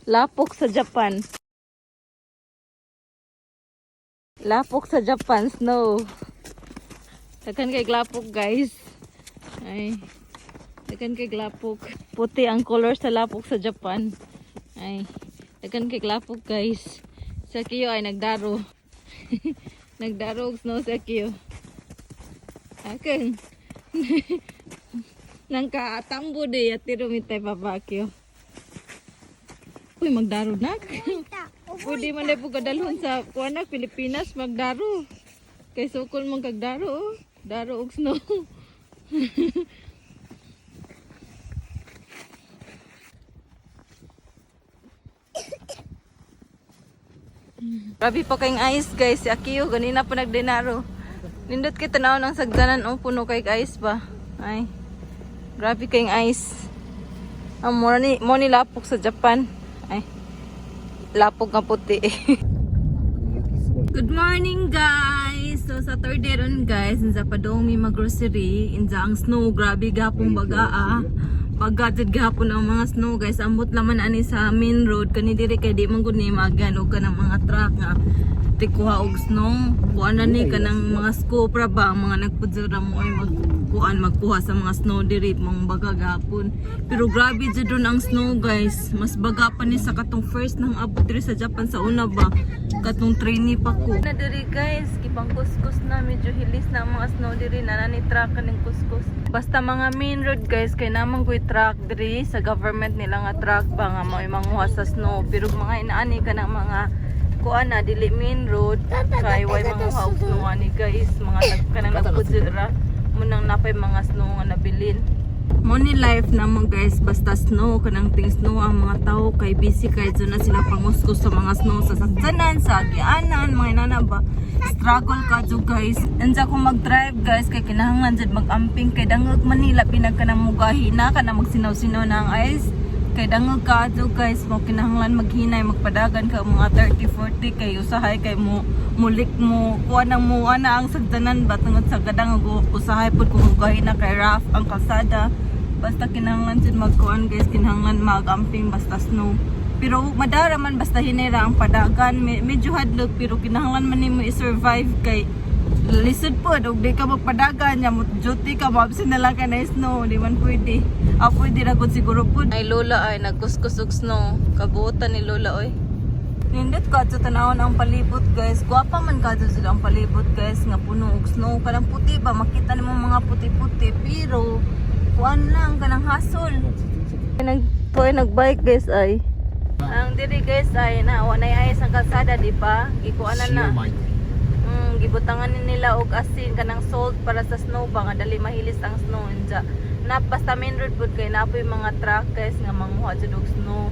Lapok sa Japan. Lapok sa Japan, snow. Daghan kay lapok, guys. Ay. Daghan kay lapok. Puti ang color sa lapok sa Japan. Ay. Daghan kay lapok, guys. Sa Kiyo ay nagdaro. Nagdaro og snow sa Kiyo. Akeng. Nang kaatambo de yatiro mitay papakyo. Uy, magdaro na. Pwede man na po kadalhon sa kuan na Pilipinas magdaro. Kay sukol man kag daro, oh. Daro og snow. Grabe pa kayong ice, guys. Si Akiyo ganina pa nagdinaro. Nindot kay tanaw ng sagdanan, oh, puno kay ice ba. Ay. Grabe kayong ice. Ang mo ni lapok sa Japan. Ay. Lapok nga puti. Good morning, guys! So Saturday ron, guys, inza padong mi mag-grocery, inza ang snow, grabe gapong baga ah. Baga jud gapon ang mga snow, guys. Ambot laman ani sa main road kani diri kay di man gud ni maagan og kanang mga truck nga tikuha og snow. Kuan na ni kanang mga scoop ra ba ang mga nagpudzura mo ay magkuan magkuha sa mga snow diri mong baga gapon. Pero grabe jud ron ang snow, guys. Mas baga pa ni sa katong first nang abot diri sa Japan sa una ba. Katong trainee pa ko. Na diri, guys, gipang kuskus na, medyo hilis na ang mga snow diri na ni truck kaning kuskus. Basta mga main road, guys, kay namang koy truck diri sa government nila nga truck ba nga mao'y manguha sa snow. Pero mga inaani kanang mga kuan na dili main road kay way manguha og snow ani, guys, mga nag kanang nagpudzira munang napay mga snow nga nabilin. Mo ni life na mo, guys, basta snow, kanang ting snow ang mga tao kay busy kay dyan na sila panguskos sa mga snow sa sakyanan, sa agianan, mga inana ba. Struggle ka jud, guys. Ansa kung mag-drive, guys, kay kinahanglan jud mag-amping kay dangog Manila pinag kanang mugahi na kana magsinaw-sinaw na ang ice. Kay dangog ka jud, guys, mo kinahanglan maghinay, magpadagan ka mga 30 40 kay usahay kay mo mulik mo kuha nang muha na ang sagdanan ba tungod sa kadangog usahay pud kung mugahi na kay rough ang kalsada. Basta kinahanglan jud magkuan, guys, kinahanglan magamping basta snow. Pero madara man basta hinera ang padagan. Medyo hadlok pero kinahanglan man nimo i-survive kay lisod po og di ka magpadagan nya mo duty ka, mo-absent na lang ka na snow, di man pwede. Ah, pwede ra gud siguro pud. Ay, Lola ay nagkuskus og snow. Kabuotan ni Lola oy. Nindot ka sa tanawon ang palibot, guys. Gwapa man ka sila ang palibot, guys, nga puno og snow kanang puti ba, makita nimo mga puti-puti pero kuan lang kanang hasol. Nag ko nagbike, guys, ay. Ang diri, guys, ay na wa nay ayos ang kalsada di pa. Gikuan na na. Gibutangan ni nila og asin kanang salt para sa snow ba nga dali mahilis ang snow inja. Na basta main road pud kay napoy mga truck, guys, nga manguha jud og snow.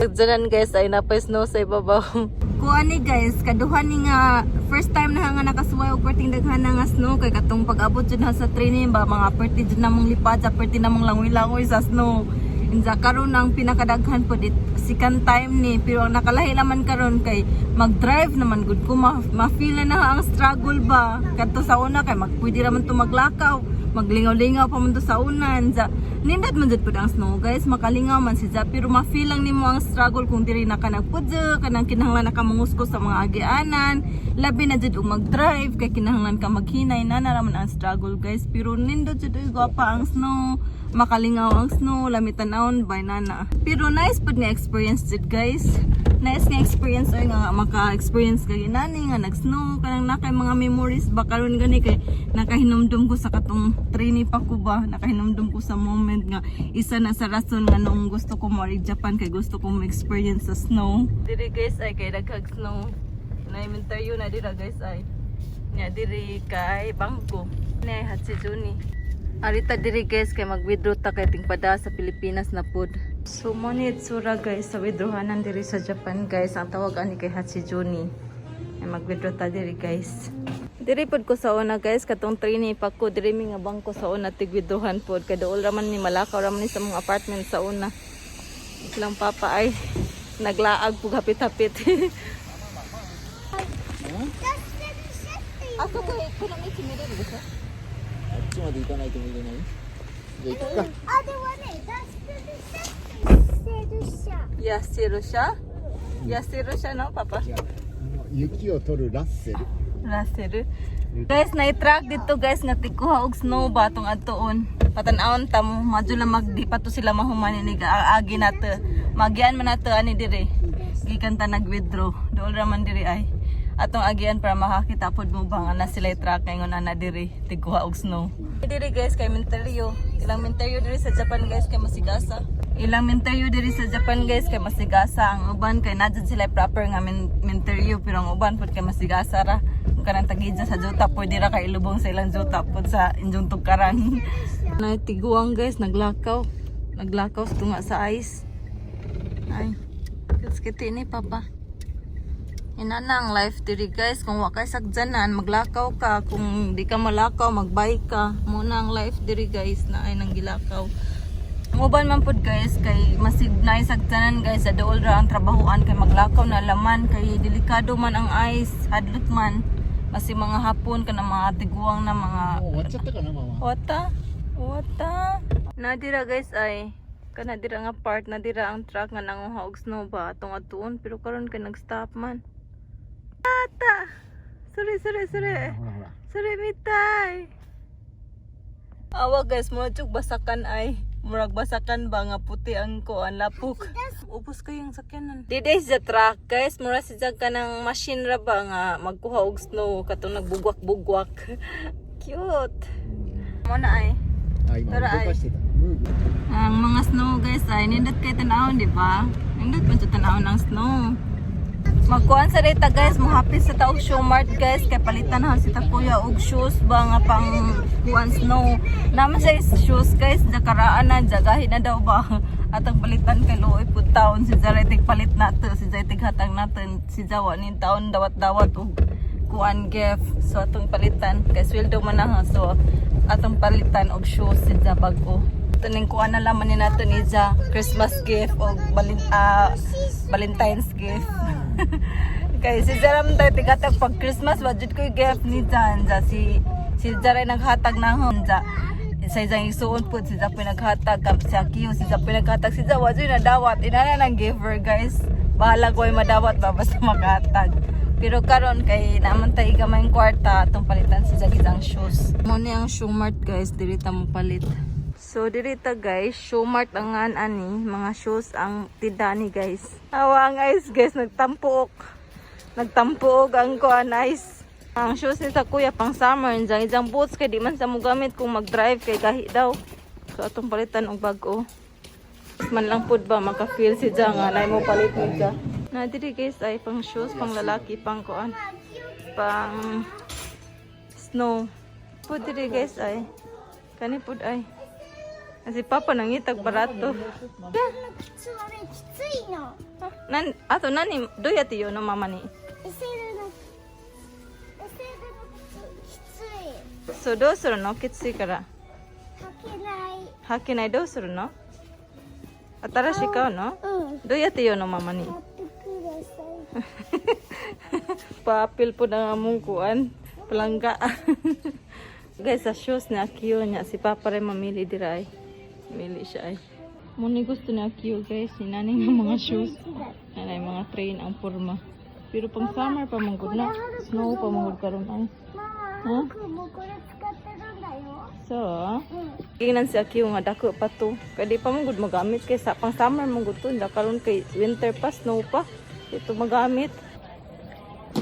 Diyan, guys, ay napay snow sa ibabaw. Kuan ni, guys, kaduha ni nga first time na nga nakasuway og perting daghan na nga snow kay katong pag-abot jud na sa training ba mga perti jud namong lipad sa perti namong langoy-langoy sa snow. Inza karon ang pinakadaghan pod it, second time ni, pero ang nakalahi naman karon kay mag-drive naman gud ko ma-feel na ang struggle ba kadto sa una kay magpwede ra man to maglakaw, maglingaw-lingaw pa man to sa una. Inza nindot man jud pud ang snow, guys, makalingaw man si Ja pero ma-feel lang nimo ang struggle kung diri na ka nagpudyo kanang kinahanglan na ka manguskos sa mga agianan, labi na jud og mag-drive kay kinahanglan ka maghinay na na raman ang struggle, guys. Pero nindot jud oy, gwapa ang snow, makalingaw ang snow, lami tan-awon bay nana. Pero nice pud nga experience jud, guys. Nice nga experience oy nga maka-experience kay nani nga nag-snow kanang nakay mga memories ba karon gani kay nakahinumdum ko sa katong trainee pa ko ba, nakahinumdum ko sa moment nga isa na sa rason nga nung gusto ko mo Japan kay gusto ko mo experience sa snow. Diri, guys, ay kay daghag snow. Na inventaryo na dira, guys, ay. Nya diri kay bangko. Ne Hachijuni. Arita diri, guys, kay mag-withdraw ta kay tingpada sa Pilipinas na pud. So mo ni itsura, guys, sa withdrawhanan diri sa Japan, guys. Ang tawag ani kay Hachijuni. Ay mag-withdraw ta diri, guys. Diri pud ko sa una, guys, katong trainee pa ko diri mi nga bangko sa una tig withdrawhan pud kay dool ra man ni, malakaw ra man ni sa mga apartment sa una. Silang papa ay naglaag pug hapit-hapit. あそこへこの道見れるでしょ。あっちまで行かないと見れない。じゃあ行くか。あれはね、ダストで痩せるsiya? 痩せるsiya, no, Papa? じゃあ雪を取るラッセル。 Russell. Guys, na-truck dito, guys, nga tikuha og snow ba atong adtuon. Patan-awon ta mo, madyo lang magdi pa to sila mahuman ini agi nato. Magian man nato ani dire. Gikan ta nag-withdraw. Dool ra man diri ay. Atong agian para makakita pod mo ba nga na sila truck ngayon ana diri tiguha og snow. Diri, guys, kay Minteryo. Ilang Minteryo diri sa Japan, guys, kay masigasa. Ilang Minteryo diri sa Japan, guys, kay masigasa. Ang uban kay naa jud sila proper nga Minteryo, pero ang uban pud kay masigasa ra. Kung kanang tagidya sa juta, pwede ra kay ilubong sa ilang juta pud sa inyong tugkaran. Natiguang, guys, naglakaw. Naglakaw sa tunga sa ice. Ay, kiti ni Papa. Ina na ang life diri, guys. Kung wa kay sakjanan, maglakaw ka. Kung di ka malakaw, magbike ka. Muna ang life diri, guys, na ay nang gilakaw. Ang uban man pud, guys, kay masig na sakjanan, guys, sa dool ra ang trabahoan kay maglakaw na laman kay delikado man ang ice, hadlot man. Masig mga hapon kana mga tiguang na mga もう終わっちゃったかなママ。 Wata. Wata. Nadira, guys, ay. Kana dira nga part, nadira ang truck nga nanguha og snow ba atong atuon pero karon kay nag-stop man. Ata. Sorry, sorry, sorry. ほらほら。 Sorry, mitay. Awa, guys, murag jug basakan ay. Murag basakan ba nga puti ang kuan lapok. Ubos kayong sakyanan. Did is the truck, guys, mura si jag ka ng machine ra ba nga magkuha og snow katong nagbugwak-bugwak. Cute. Mo na ay. あ今ほら動かしてた。ムーブ。 Ang mga snow, guys, ay nindot kay tanawon, di ba? Nindot man jud tanawon ang snow. Magkuan sa reta, guys, mohapit sa taog Showmart, guys, kay palitan ha si Takuya og shoes ba nga pang kuan snow. Naman siya is shoes, guys, jakaraan na jagahin na daw ba. Atang palitan kay luoy pud taon si Jaray tig palit nato, si Jay tig hatag nato, si Jawa nin taon dawat-dawat og kuan gift. So atong palitan kay sweldo man na ha. So atong palitan og shoes si Ja bag-o. Tuning kuan na laman ni nato ni Ja Christmas gift og Valentine's gift. Kay si Jaram tayo tigatag pag Christmas, wa jud ko'y gift ni Jan. Ja, si Jaray naghatag na hon. Ja, sa isang isuon po, si Japoy naghatag. Si Akiyo, si Japoy naghatag. Si Ja, wa jud nadawat. Inana ng giver, guys. Bahala ko ay madawat ba, basta maghatag. Pero karon kay naman tayo gamay kwarta atong palitan si Jag isang shoes. Mo ni ang Shoemart, guys, diri ta mo palit. So diri ta, guys, Shoemart ang ngan ani, mga shoes ang tinda ni, guys. Awa ang ice, guys, nagtampuok. Nagtampuok ang kuan ice. Ang shoes ni sa kuya pang summer, isang isang boots kay di man sa mo gamit kung mag-drive kay gahi daw. So atong palitan og bag-o. Man lang pud ba maka-feel si Ja nga nay mo palit ni Ja. Na diri, guys, ay pang shoes, pang lalaki, pang kuan. Pang snow. Pud diri, guys, ay. Kani pud ay. Si Papa nangitag barato. 靴はねきついの。 なんあと何どうやって言うのママに。 SL の SL の靴きつい。そうどうするのきついから。履けない。履けない。どうするの新しい買うのうん。どうやって言うのママに。買ってください。 Paapil po ng among kuan. Palangga. Guys, sa shoes ni Akio niya, si Papa rin mamili dira ay. Mili siya ay. Muni gusto ni Akio, guys, ni nani nga mga shoes. Nanay mga train ang porma. Pero pang summer pa manggod na. Snow pa manggod karon ay. ママ、僕もこれ使ってるんだよ。 So, うん。 Tingnan si Akio nga dako pa to. Kay di pa man gud magamit kay sa pang summer man gud to, Hindi karon kay winter pa, snow pa. Ito magamit.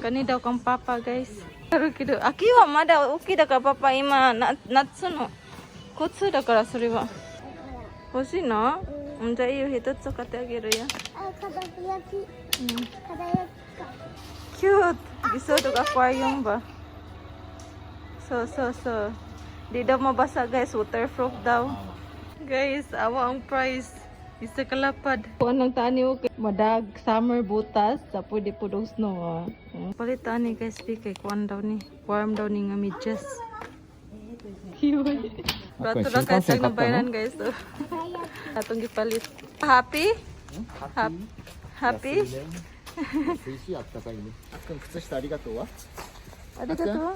Kani daw kang papa, guys. Pero kido Akio wa mada uki da ka papa ima na natsu no kotsu da kara sore wa. 欲しいの？うん、じゃあいいよ、一つ買ってあげるよ。あ、かば焼き。かば焼きか。 Cute! Gusto og aquarium ba? So, so, so. Di daw mabasa, guys. Waterproof daw. Guys, awa ang price. Isa kalapad. Kuan lang tani okay. Madag summer butas sa pwede po daw snow. Ah. Palit tani, guys, di kay kuan daw ni. Warm daw ni nga medyas. Cute. Rato ra kay sa nabayaran, guys. Oh. Atong gipalit. Happy? Happy? Happy? 安いしあったかいね。あっくん靴下ありがとうは Arigato.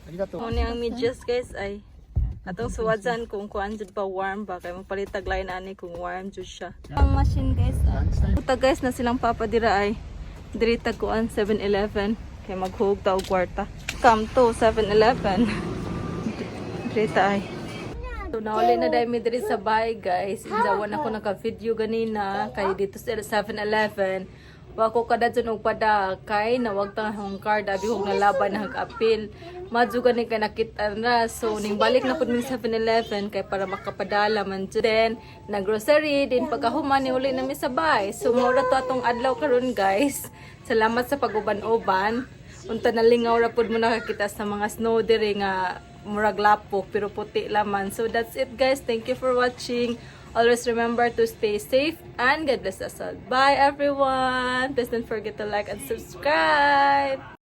ありがとう。 Muna ang medyas, guys, ay. Atong suwadan kung kuan jud pa, warm ba, kay magpalitag lain ani kung warm jud siya. Ang machine, guys. Ah. ランチタイム。 Puta, guys, na silang papa dira ay diri ta kuan 7-Eleven kay maghug ta og kwarta. Come to 7-Eleven. Diri ta ay. So nauli na dahil mi diri sa bahay, guys. Injawan ako naka-video ganina kay dito sa 7-Eleven. Wa ko kadadyon og pada kay nawag ta akong card, abi kong nalaban na apil. Madyo gani kay nakita na. So ning balik na pud mi 7-Eleven kay para makapadala man jud. Then nag-grocery din, pagkahuman ni uli na mi sa bahay. So mao ra to atong adlaw karon, guys. Salamat sa pag-uban-uban. Unta nalingaw ra pud mo nakakita sa mga snow diri nga murag lapok pero puti laman. So that's it, guys. Thank you for watching. Always remember to stay safe and God bless us all. Bye, everyone. Please don't forget to like and subscribe.